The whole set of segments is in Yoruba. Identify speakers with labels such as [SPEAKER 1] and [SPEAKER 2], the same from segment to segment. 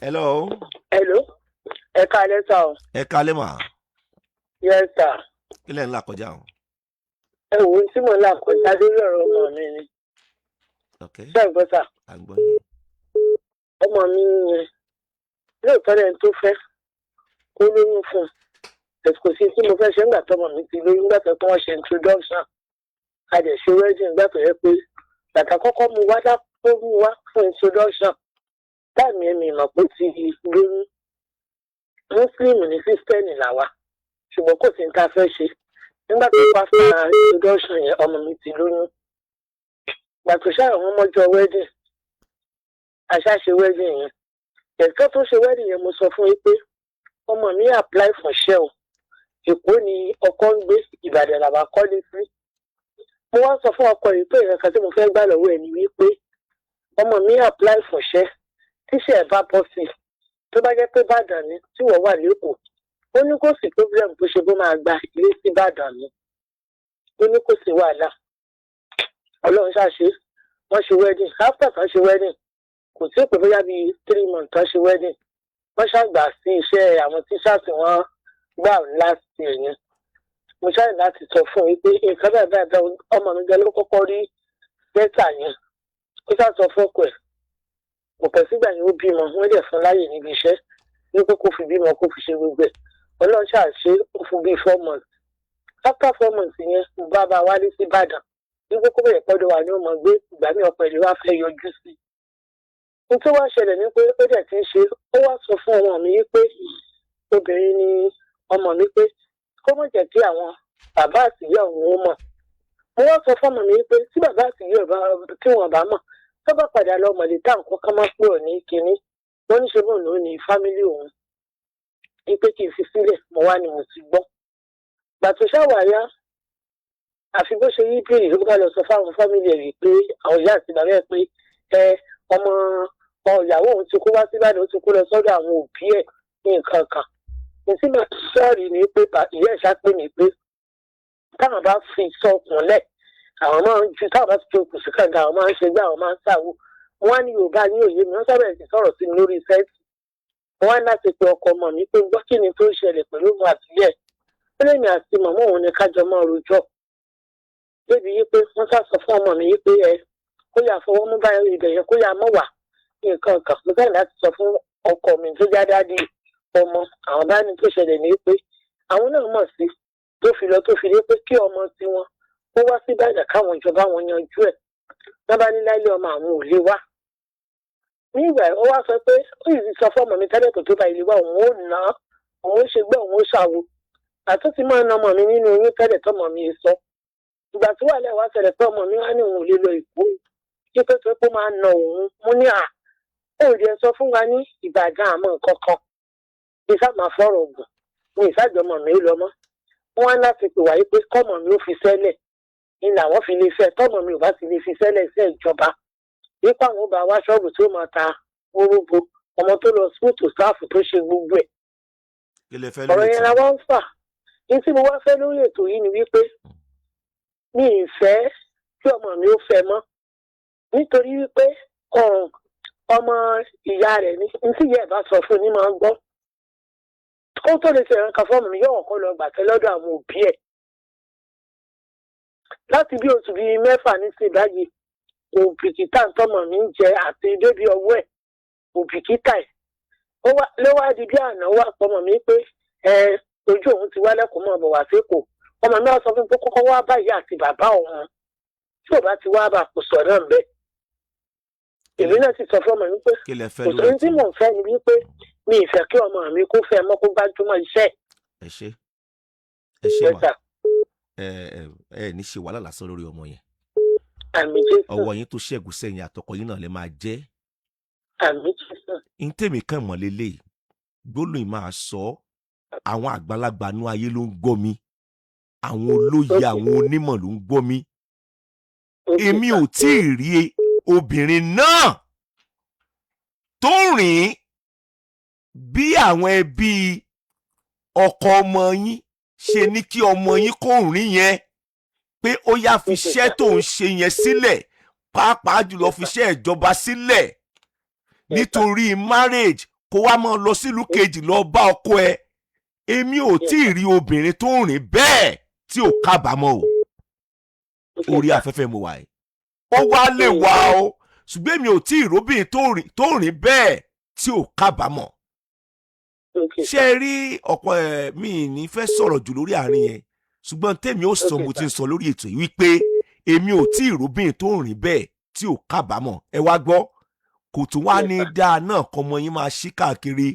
[SPEAKER 1] Hello.
[SPEAKER 2] Hello, ẹ káalẹ́ sà o.
[SPEAKER 1] Ẹ kálẹ́ mà.
[SPEAKER 2] Yes sir.
[SPEAKER 1] Kí lẹ̀ ń là kọjá o?
[SPEAKER 2] Ẹ wò ó, tí mò ń là kọjá lórí ọ̀rọ̀ ọmọ mi ni.
[SPEAKER 1] Ok.
[SPEAKER 2] Ṣé ẹ gbọ́ sà?
[SPEAKER 1] À ń gbọ́ yín.
[SPEAKER 2] Ọmọ mi yẹn, lóòótọ́ lẹ́ni tó fẹ́ ó lóyún fún un. Kò sí tí mo fẹ́ ṣe ńgbà tọmọ mi ti lóyún, nígbà tó pé wọ́n ṣe introduction, a dẹ̀ ṣe wedding, nígbà tó yẹ pé bàtà kọ́kọ́ mu wá tó mú wá fún introduction táàmì ẹ̀mí mọ̀ pé ó ti lóyún. Muslim ní Christian làwa, ṣùgbọ́n kò sí ní ta fẹ́ ṣe nígbà tó pa fún introduction yẹn, ọmọ mi ti lóyún. Gbà tó ṣáà wọ́n mọ́jọ́ wedding, àṣà ṣe wedding yẹn. Ẹ̀ka tó ṣe wedding yẹn, mo sọ fún yín pé ọmọ mi apply fún iṣẹ́ o. Èkó ni ọkọ ń gbé, Ìbàdàn làwa kọ́lé sí. Mo wá sọ fún ọkọ yìí pé ìrẹ̀kan tí mo fẹ́ gbà lọ́wọ́ ẹ̀ ni wípé ọmọ mi apply fún iṣẹ́, tíṣẹ́ ẹ̀ bá bọ́ sí i, tó bá jẹ́ pé Ìbàdàn ni tí wọ́n wà lẹ́kọ̀ọ́, ó ní kò sí problem, tó ṣe bó máa gba ilé sí Ìbàdàn ni. Ó ní kò sí wàhálà. Ọlọ́run ṣàṣe, wọ́n ṣe wedding. After kan ṣe wedding, kò tí ì pé bóyá bíi 3 months kan ṣe wedding, wọ́n ṣàgbà sí iṣẹ́ àwọn teachers wọ́n gbà last year yẹn. Mo ṣáà láti sọ fún un pé nǹkan báyìí báyìí báyìí. Ọmọ mi gan ló kọ́kọ́ rí lẹ́tà yẹn. Ó ṣáà sọ fọ́kọ ẹ̀. Kò pẹ́ sígbà yẹn, ó bímọ. Wọ́n dẹ̀ fún láyè níbi iṣẹ́ ní pé kó fi bímọ, kó fi ṣe gbogbo ẹ̀. Ọlọ́run ṣáà ṣe, ó fún bíi 4 months. After 4 months yẹn, mo bá bá wálé sí Ìbàdàn wípé kó bẹ̀rẹ̀ pọ́dọ̀ wà ní ọmọ gbé. Ìgbà mi, ọ̀pọ̀ ìlú wa fẹ́ yọjú sí i. Ní tó wá ṣẹlẹ̀ ní pé ó dẹ̀ ti ń ṣe, ó wá sọ fún ọmọ mi pé obìnrin ni ọmọ mi, pé kó má jẹ́ kí àwọn bàbá àtìyá òun ó mọ̀. Mo wá sọ fún ọmọ mi pé tí bàbá àtìyá tí wọn bá mọ̀, tó bá padà lọ mọ̀lẹ́ tá nǹkan kan máa pè ọ́ ní kinní, wọ́n ní ṣe bóun ló ní family òun, ní pé kí n fi sílẹ̀. Mo wá ní mo ti gbọ́. Gbà tó ṣàwáyá, àfi bó ṣe yí bìrì, ló bá lọ sọ fáwọn family ẹ̀ wípé àwọn ìyá àti bàbá ẹ̀ pé ẹ ọmọ ìyàwó òun ti kó wá síbàdàn, ó ti kó lọ sọ́dọ̀ àwọn òbí ẹ̀ ní nǹkan kan. Ní tí màá sọ́ọ̀rì ni pé ìyá ẹ̀ ṣá pè mí pé táwọn bá fi sọkùn lẹ̀, àwọn máa ń ju, táwọn bá fi okùn sí kànga, àwọn máa ń ṣe gbé, àwọn máa ń ṣàwò. Wọn á ní Yorùbá ní òye mi. Wọn sábẹ̀ sí sọ̀rọ̀ sí mi lórí set. Wọn á láti pe ọkọ ọmọ mi pé gbọ́, kí ni tó ń ṣẹlẹ̀ pẹ̀lú òun àtìlẹ́ ẹ̀? Ó lè mi àti màmá òun ní kájọ máa rojọ́ débi yí pé wọ́n sá sọ fún ọmọ mi yí pé ẹ kó yà fọwọ́ mú báyìí, ibẹ̀ yẹn kó yà mọ́ wà nǹkan kan. Mo fẹ́ràn láti sọ fún ọkọ mi tó já dádì ọmọ, àwọn bá ní tó ṣẹlẹ̀ ní pé àwọn náà mọ̀ sí tó fi lọ tó fi dé, pé kí ọmọ tiwọn kó wá sí Ìbàdàn káwọn ìjọba wọn yanjú ẹ̀. Wọ́n bá ní láìlé ọmọ àwọn ò lè wá. Nígbà ó wá sọ pé ó yìí sọ fún ọmọ mi tẹ́lẹ̀ kò tó bá ilé wa, òun ó nà á, òun ó ṣe gbé, òun ó ṣàwo. Àtúntì máa ń na ọmọ mi nínú oyún tẹ́lẹ̀ tọmọ mi sọ. Ìgbà tí wàhálà wá ṣẹlẹ̀ pé ọmọ mi wá ní òun ò lè lọ Èkó, kí pé tó pé máa ń na òun, mo ní à ó rí ẹ sọ fún wa ní Ìbàdàn àmọ́ nǹkan kan ní sá máa fọ̀rọ̀ gùn ní ìsájọmọ mi lọ mọ́. Wọ́n á láti pè wáyé pé kọ́mọ mi ó fi sẹ́lẹ̀ ní làwọn fi lè fẹ́. Tọ́mọ mi ò bá ti lè fi sẹ́lẹ̀ sí ìjọba nípa àwọn ó bá wá ṣọ́ọ̀bù tí ó máa ta orógbó, ọmọ tó lọ school to staff tó ṣe gbogbo ẹ̀.
[SPEAKER 1] Kí lẹ fẹ́
[SPEAKER 2] Ọ̀rọ̀
[SPEAKER 1] lórí
[SPEAKER 2] yẹn la
[SPEAKER 1] ètò?
[SPEAKER 2] wá ń fà ní. Tí mo wá fẹ́ lórí ètò yìí ni wípé mi ì fẹ́ kí ọmọ mi ó fẹ́ mọ́, nítorí wípé ọmọ ìyá rẹ̀ ní ní tí ìyá ẹ̀ bá sọ fún un ní máa ń gbọ́. Kó tó lè ṣe ìrànkan fọ́ọ̀mù mi, yóò kọ́ lọ gbàtẹ́ lọ́dọ̀ àwọn òbí ẹ̀. Láti bí oṣù bíi 6 ní sí báyìí, kò bìkítà tọmọ mi ń jẹ àti débi ọwọ́ ẹ̀, kò bìkítà ẹ̀. Ló wá di bí àná, wá pọmọ mi pé ẹ ojú òun ti wálẹ̀, kó mọ̀ bọ̀ wá sékòó. Ọmọ mi wá sọ fún mi pé kọ́kọ́ wá báyìí àti bàbá òun, tí ò bá ti wá bá, kò sọ náà bẹ́ẹ̀. Èmi náà sì sọ fún ọmọ mi pé
[SPEAKER 1] Kí lẹ fẹ́
[SPEAKER 2] kò
[SPEAKER 1] lórí
[SPEAKER 2] sí tí
[SPEAKER 1] ètò?
[SPEAKER 2] mò ń fẹ́ ni wípé mi ì fẹ́ kí ọmọ mi kó fẹ́ mọ́, kó gbájúmọ́ iṣẹ́.
[SPEAKER 1] Ẹ ṣé, ẹ ṣé.
[SPEAKER 2] Yes,
[SPEAKER 1] Mà
[SPEAKER 2] sir.
[SPEAKER 1] ẹ ẹ ẹ ní ṣe wàhálà lásán lórí ọmọ yẹn.
[SPEAKER 2] Àmín Jésù.
[SPEAKER 1] Ọwọ́ yín tó ṣẹ́gun sẹ́yìn àtọkọ yín náà lè máa jẹ́.
[SPEAKER 2] Àmín Jésù.
[SPEAKER 1] N tèmi kàn mọ́ lélẹ́yìí, gbólóhùn yìí máa sọ ọ́, àwọn àgbàlagbà nú ayé ló ń gbọ́ mi, àwọn olóye, àwọn onímọ̀ ló ń gbọ́ mi. Èmi ò tí ì rí obìnrin náà tó rìn bí àwọn ẹbí ọkọ ọmọ yín ṣe ní kí ọmọ yín kó rìn yẹn, pé ó yá, fi iṣẹ́ tó ń ṣe yẹn sílẹ̀, pàápàá jùlọ fi iṣẹ́ ìjọba sílẹ̀ nítorí marriage. Kó wá máa lọ sílùú kejì lọ bá ọkọ ẹ. Èmi ò tí ì rí obìnrin tó ń rìn bẹ́ẹ̀ tí ò kábàámọ̀ o. Orí afẹ́fẹ́ mo wà yìí, ó wá lè wá o, ṣùgbọ́n èmi ò tí ì róbìnrin tó rìn bẹ́ẹ̀ tí ò kábàámọ̀. Ṣé ẹ rí ọ̀pọ̀ ẹ̀, mi ní fẹ́ sọ̀rọ̀ jù lórí àárín yẹn, ṣùgbọ́n tèmi ó sọ, mo ti ń sọ lórí ètò yìí wípé èmi ò tí ì róbìnrin tó rìn bẹ́ẹ̀ tí ò kábàámọ̀. Ẹ wá gbọ́, kò tún wá ní dáa náà kọ́mọ yín máa ṣí káàkiri.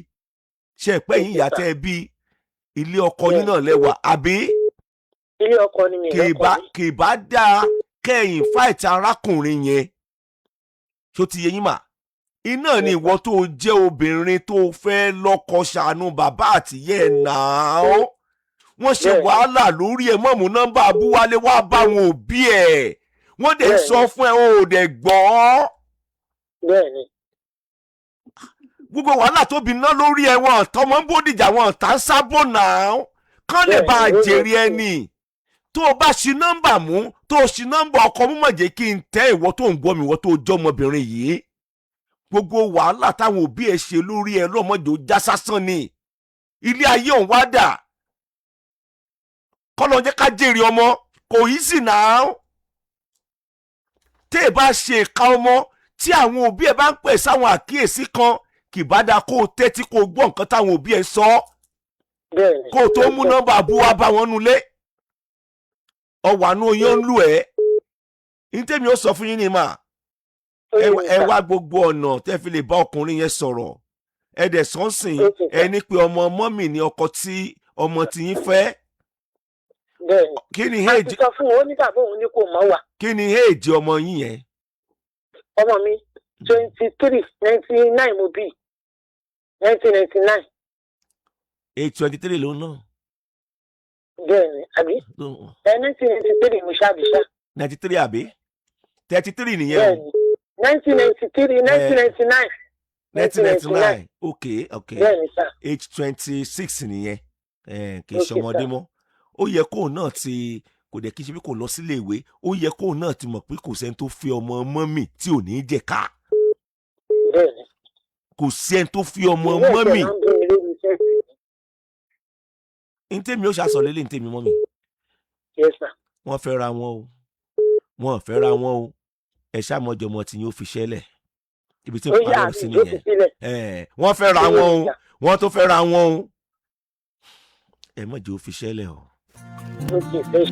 [SPEAKER 1] Ṣe é pé yín ìyá tẹ́ ẹ bí ilé ọkọ yín náà lẹ́wà, àbí?
[SPEAKER 2] Ilé ọkọ ni mi.
[SPEAKER 1] Kì í bá
[SPEAKER 2] lọ́kọ mi.
[SPEAKER 1] Kì í bá dáa kẹ́yìn fight arákùnrin yẹn. Ṣó ti yé yín mà? Iná ni ìwọ tó jẹ́ obìnrin tó fẹ́ lọ́kọ, ṣàánú bàbá àtìyẹ́ ẹ̀ náà. Wọ́n ṣe wàhálà lórí ẹ̀, mọ̀mú nọ́mbà abúwálé wá bá wọn òbí ẹ̀, wọ́n dẹ̀ sọ fún ẹ, o ò dẹ̀ gbọ́. Gbogbo wàhálà tóbi ná lórí ẹ, wọn tọmọ ń bódìjà, wọn tá ń sábò náà kán lè bá a jèrè ẹni. Tó o bá ṣi nọ́mbà mú, tó o ṣi nọ́mbà ọkọ mú, mọ̀ jẹ́ kí n tẹ́ ìwọ tó ń gbọ́ mi, ìwọ tó jọmọbìnrin yìí, gbogbo wàhálà táwọn òbí ẹ ṣe lórí ẹ lọ́mọdé ó já sásán ni. Ilé ayé òun wá dà, kọ́lọ́ jẹ́ ká jèrè ọmọ. Kò yí sì náà tẹ́ ẹ bá ṣe ìka ọmọ tí àwọn òbí ẹ bá ń pè sáwọn àkíyèsí kan, kì bá dáa kó o tẹ́tí kó o gbọ́ nǹkan táwọn òbí ẹ sọ kó o tó mú nọ́mbà bú wá bá wọn nulẹ̀. Ọwọ́ àánú oyún ń lù ẹ́. Ní tèmi ó sọ fún yín ni mà, ẹ wá gbogbo ọ̀nà tẹ́ fi lè bá ọkùnrin yẹn sọ̀rọ̀. Ẹ dẹ̀ sọ́nsìn ẹ ní pé ọmọ mọ́mì ni ọkọ tí ọmọ tí yín fẹ́.
[SPEAKER 2] Bẹ́ẹ̀ni.
[SPEAKER 1] Kí ni
[SPEAKER 2] A ti
[SPEAKER 1] age
[SPEAKER 2] sọ fún wọn, ó ní bàbá òun ní kò mọ̀ wà.
[SPEAKER 1] Kí ni age ọmọ yín yẹn?
[SPEAKER 2] Ọmọ mi 23, 99 mo bí, 1999.
[SPEAKER 1] Age 23 ló náà.
[SPEAKER 2] Bẹ́ẹ̀ni, àbí ẹ 1993 mo ṣàbíṣà.
[SPEAKER 1] 93 àbí 33 nìyẹn o?
[SPEAKER 2] Bẹ́ẹ̀ni, 1993, 1999.
[SPEAKER 1] 1999, ok.
[SPEAKER 2] Bẹ́ẹ̀ni sà.
[SPEAKER 1] Age 26 nìyẹn. Kì í
[SPEAKER 2] Okay,
[SPEAKER 1] ṣọmọdé
[SPEAKER 2] sir.
[SPEAKER 1] mọ́. Ó yẹ kóun náà ti, kò dẹ̀ kí n ṣe pé kò lọ sílé ìwé, ó yẹ kóun náà ti mọ̀ pé kò sẹ́ni tó fi ọmọ mọ́mì tí ò ní jẹ́ ká. Kò sẹ́ni tó fi ọmọ
[SPEAKER 2] Ìwé ẹ̀sẹ̀
[SPEAKER 1] mọ́mì.
[SPEAKER 2] máa ń bí mi lórí iṣẹ́.
[SPEAKER 1] Ní tèmi ó ṣàṣọ lélẹ̀, ní tèmi mọ́mì.
[SPEAKER 2] Yes, sir.
[SPEAKER 1] Wọ́n fẹ́ ra wọn o, wọ́n fẹ́ ra wọn o, ẹ ṣàmọ́jọmọ tí yóò fi ṣẹlẹ̀ ibi tí
[SPEAKER 2] Ó
[SPEAKER 1] n
[SPEAKER 2] yá
[SPEAKER 1] parọ́
[SPEAKER 2] àmì
[SPEAKER 1] sí
[SPEAKER 2] ló fi
[SPEAKER 1] nìyẹn.
[SPEAKER 2] sílẹ̀.
[SPEAKER 1] Wọ́n fẹ́ ra wọn o, wọ́n tó fẹ́ ra wọn o, ẹ má jẹ́ ó fi ṣẹlẹ̀ o.
[SPEAKER 2] Ok, ẹ.